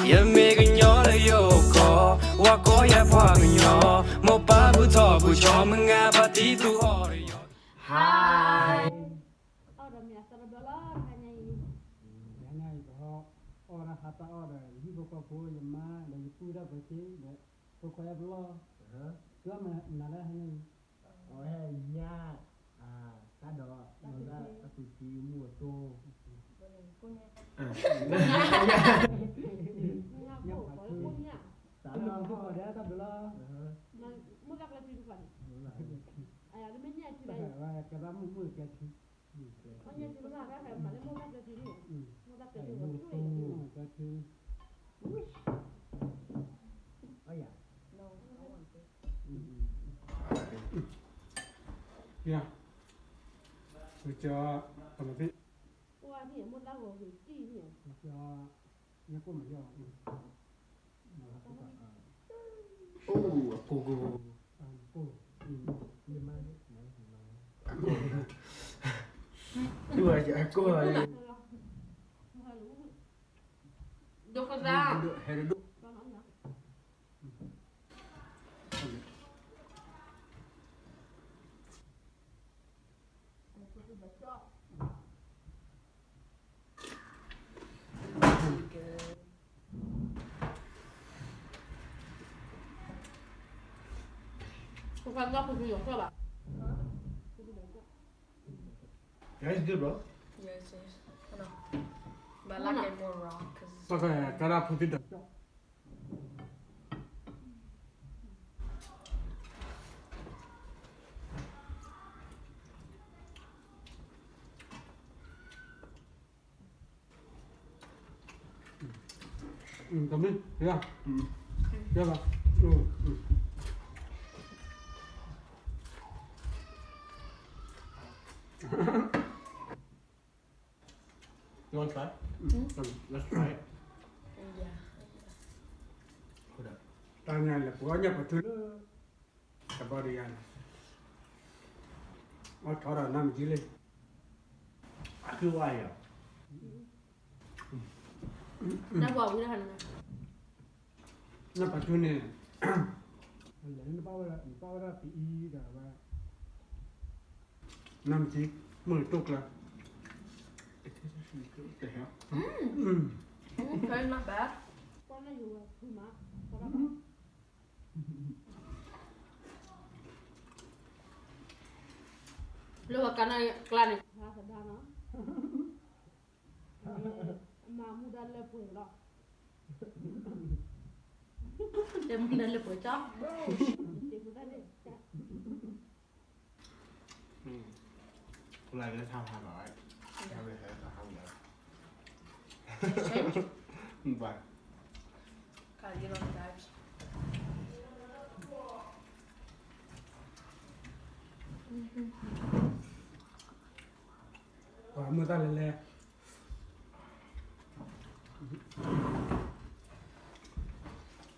ယမ့ၢ်ကညီလၢယအိၣ်ကီၢ်, ဝၤကိးယၤပှၤကညီ, မိၢ်ပၢ်ဘူၣ်ထီၣ်ဘူၣ်ကီၤ, မုၢ်ဂၤဖါတံၢ်သူၣ်ဟီၣ်ဒီးယီၤ. Hi. အီၣ်ဒီးမ့ၢ်အသီတဘျီလီၤ တဟါညါအံၤ, တဟါညါအံၤ ပဟဲအီၣ်ဝဲဒၣ်ဟါတၢ်အီၣ်ဒီး ယဟံၣ်ဖိဃီဖိ ယမါဒီးယပုၢ်ဒၣ်ပှဲၤစ့ဒီး ဖိခွါယါပလီၢ်, တုၤမၤနၤလၢဟါညါအံၤ, အဝဲညၣ်, တၢ်ဒီး တၢ်သူၣ်ကံမူအသိ, ညၣ်ဖးထူ, တၢ်လီၤဟီၣ်ဒၣ်တၢ်ဘျီလီၤ, မိၢ်တၢ်ကျဲထူတခွါန့ၣ်, အယၤတမ့ၢ်ညၣ်ထူဘၣ်, ကဲဘၣ်မုၢ်မုၢ်ကျဲထူ, အညၣ်ထူတခွါ တၢ်ဖဲမၤလၢမိၢ်တၢ်ကျဲထူန့ၣ်, မိၢ်တၢ်ကျဲထူ, မိၢ်ကျဲထူ, အယၤ, ယၤ, ကၠီ, ပမၤသ့, အိၣ်န့ၣ် မိၢ်တၢ်ဂီၤဂ့ၤတံၢ်န့ၣ်, ကၠီ, ညၣ်ကိၢ်မၤယီၢ်, အိၣ်အကိၢ်ကိၢ်, အကိၢ်, ယမါ, အကိၢ်, ဒိၣ်ကသါ, ဟဲဒိၣ် That's good, bro. Yes, yes. I know. But I like it more raw, 'cause it's ဘၣ်ဆၣ် ကါဒၣ်ဖိသံဒီး တမ့ၢ်, ယဘၣ်, You want to try? Mm. Let's try it. Yeah. တၢ်ညါလဲၤပှၤညၣ်ပထူလၢ တဘီဒီးယၤန့ၣ်, အီၣ်ထီၣ်ဒီးနါမ့ၢ်ကၠံလံ, အကုဝါယၤ, နါပှၤဝံၤတၢ်ဟါန့ၣ်, နါပှၤထူန့ၣ်, လဲၤနပၢ်ဝဲဒၣ်, နပၢ်ဝဲဒၣ်ပအံၤဒီးဝဲ, နါမ့ၢ်ကၠံ, မုၢ်တိၢ်ကျါ, อืม อืม very not bad. လၢပှၤကနၣ်ကျါန့ၣ် မၤမူဒါလၢပှဲၤလီၤ, တဲမူဒါလၢပှဲၤကၠီ, တဲမူဒါလၢ Mm. Like, that's how I have it, right? Yeah. How they have the hang there. Change. Bye. Gotta get on the vibes. ပှၤမုၢ်တၢ်လဲၤလဲၤ,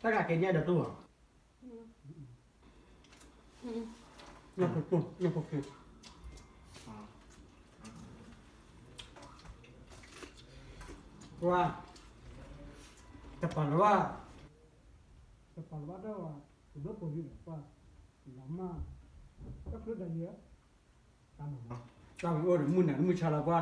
တၢ်ကက့ၤညါဒီးတူၢ်ဧါ, ညၣ်ဖိတူၢ်, ညၣ်ဖိက့ၤ, ပှၤ, တပာ်လီၤဘၣ်, တပာ်လီၤဘၣ်ဒီး, တဘျီပိာ်လံဒီးပှၤ, လီၤမၢ်, တၢ်ဖျိဒၣ်ယဲၢ် တၢ်မၤအိၣ်ဒီးမုၢ်နၤမုၢ်ဆါလီၤပှၤ,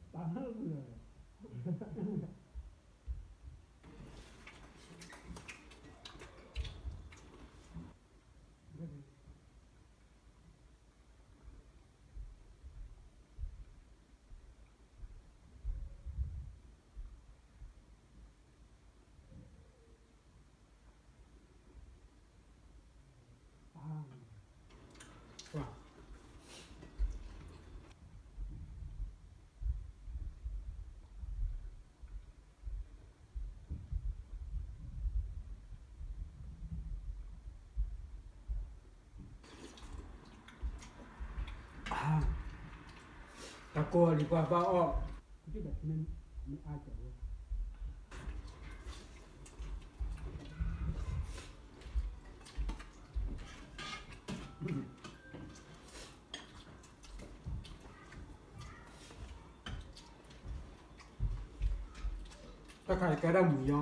တၢ်မၤအိၣ်ဒီး တၢ်ကိၢ်လံပှၤဘၣ်အီၣ်, တၢ် တၢ်ခါကဲဒၣ်မူၤယီၤ,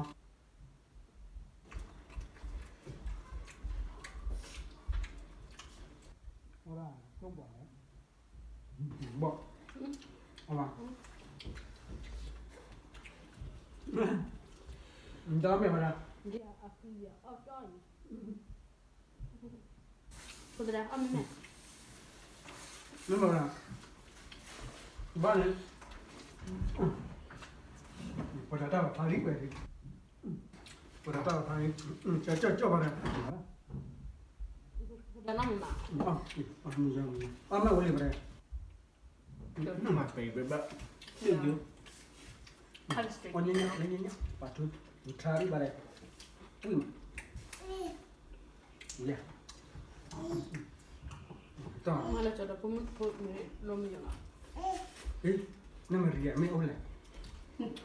အဝဲဒၣ် ကျိပှၤလဲၣ်, ဘီၣ်, အဝဲ, တမ့ၢ်ဝဲဒၣ်, မ့ၢ်ဝဲဒၣ်, ဘၣ်န့ၣ်, ပှၤတၢ်တၢ်ဖးလံကွဲးလံ, ပှၤတၢ်တၢ်ဖးလံ, ကၠီကၠီကၠီဘၣ်န့ၣ်, အမ့ၢ်ဝဲလံဘၣ်, မ့ၢ်မၤပဲၤဘၣ်, အညါညါ ပှၤထူ ထါရံၣ်ဘၣ်လဲၣ်, ဝံၣ်မး, တၢ်မၤလၢကၠီဒီးဖိမုၣ်ဖိမုၣ်လီၤ, နမ့ၢ်ရံမ့ၢ်အိၣ်လဲၣ်, တၢ်ဝဲလဲၣ်,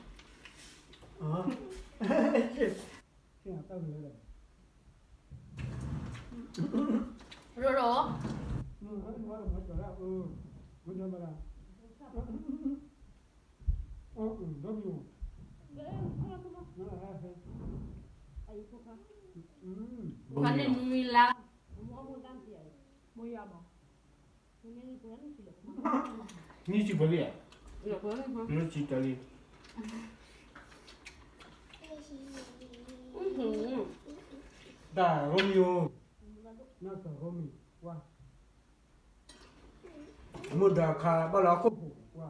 ရိရိ, ဖးန့ၣ်မံလါ, နံၣ်ဆံပှဲၤလံဧါ, နံၣ်ဆံတၢလံ, တၢ်ရိမံၤဧိၤ, နတၢ်ရိမံၤ, ဝါ, မုၢ်ဒီးခါဘၣ်လၢဟီၣ်ခိၣ်ပူၤ, ဝါ,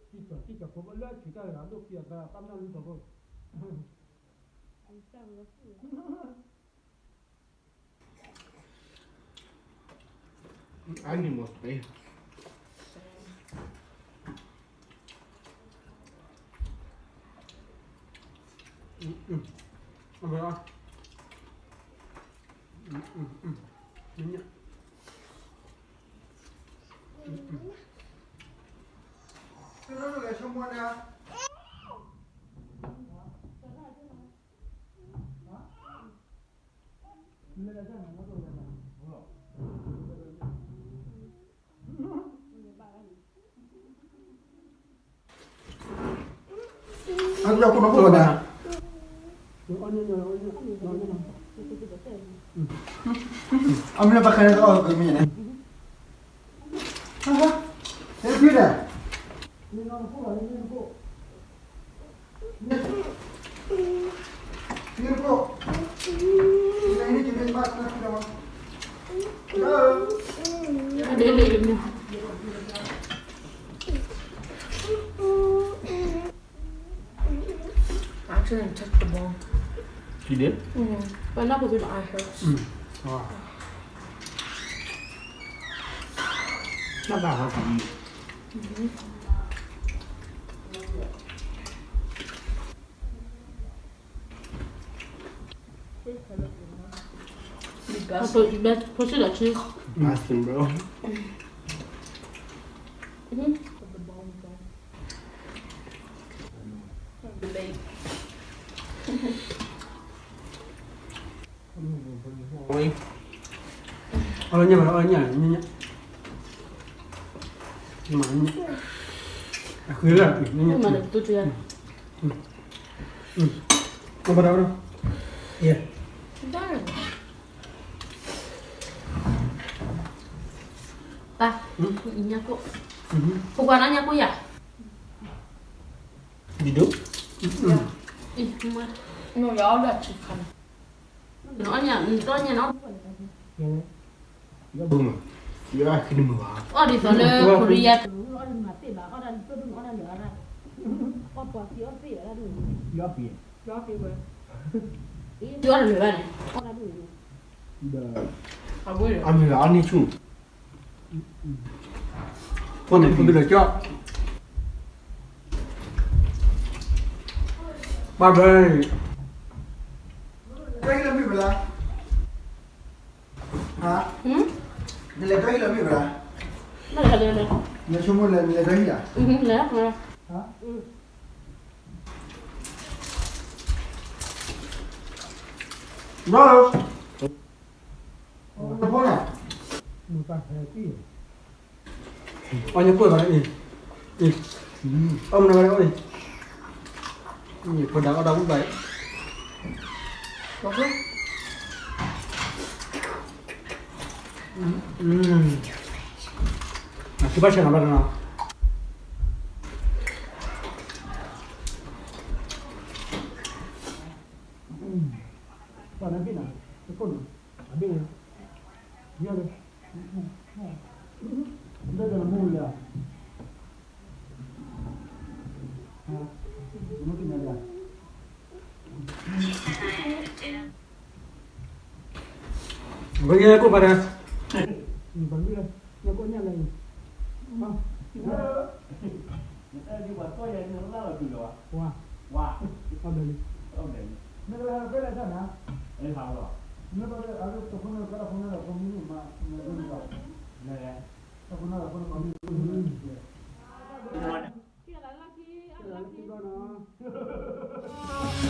တံၢ်ကၠီတံၢ်ကၠီဖိလၢခံတၢ်ဂၤဒိၣ်ခံအသး ပၢ်မနုၤလံကၠီဖိ I need more space. အမ့ၢ်ဘၣ်ဃးန့ၣ်အီၣ်ကမံၤန့ၣ်, ဟဲဖံးဒၣ်, I accidentally touched the bone. She did? Mm-hmm. But not because of the eye hurts. Mm. Wow. Not that hard to eat. Mm-hmm. Put, put, put it on cheese. Nasty, bro. Mm-hmm. Ôi. Ôi, nhá, ôi, nhá, nhá, nhá. Mà nhá. À, khuya rồi, nhá, nhá. Nhưng mà được tôi chưa? Ừ. Ừ. Không bắt đầu đâu. Iya. Pa, nhá cô. Ừ. Cô qua nó nhá cô ya. Diduk? Ih, ma. No, ya Allah, chicken. No, anya, no, anya, no. Yabuma. Yabaki ni mwa. Ɔ, dì thɔ lɛ Korea. Ɔ, dì ma pè ba, ɔ, dì ma pè ba. Ɔ, pɔ si, ɔ, pè ba. Yɔ pè. Yɔ pè ba. Yɔ pè ba. Ami la ani chu. Phone phone lo cho. Ba bai. Hả? Nè lẹ dơi lơ mi bla. Nè lẹ dơi lơ. Nè chu mu lẹ nè lẹ dơi ya. Hả? Bro. Ôi, nhớ quên rồi. Ê. Ê. Ôm nó vào đây, ôi. ဖိဒါအီၣ်တၢ်ဝံၣ်ဘၣ်, အခံဘၣ်ဆဲးနီၤဘၣ်နီၤ, ပှၤနဘ့ၣ်နၤ, တခိၣ်နီၤ, အဘ့ၣ်, ယဲၢ်လၢ, လၢတနမူလၢ ဝဲယဲၢ်ကိၣ်ဖးဒၢ, ပှၤလွံၢ်လၢ, ညၣ်ကိၣ်ညၣ်လၢအံၤ, ပှၤ, ပှၤ, အီၣ်ဘျဲၣ်လံ, မ့ၢ်ဖဲလဲၣ်ဆၣ်နၤ, မ့ၢ်ဖဲလဲၣ်အဝဲတၢ်နၤ, အဝဲတခိၣ်နၢ်ကလီၤဖိနၢ်ဒီးဖိမုၣ်မး, တခိၣ်နၢ်ဒီးဖိနၢ်မုၣ်,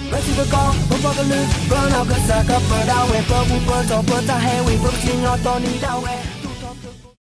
ပစံးပကီၢ် ပပှၤကလုာ် ပနီၢ်ကစၢ်ကပၢဒၣ်ဝဲ ပဘူၣ်ပတီၢ်ပတၢ်ဟဲဝံၤ ပကစံၣ်ညီၣ်တီနံၤဒၣ်ဝဲ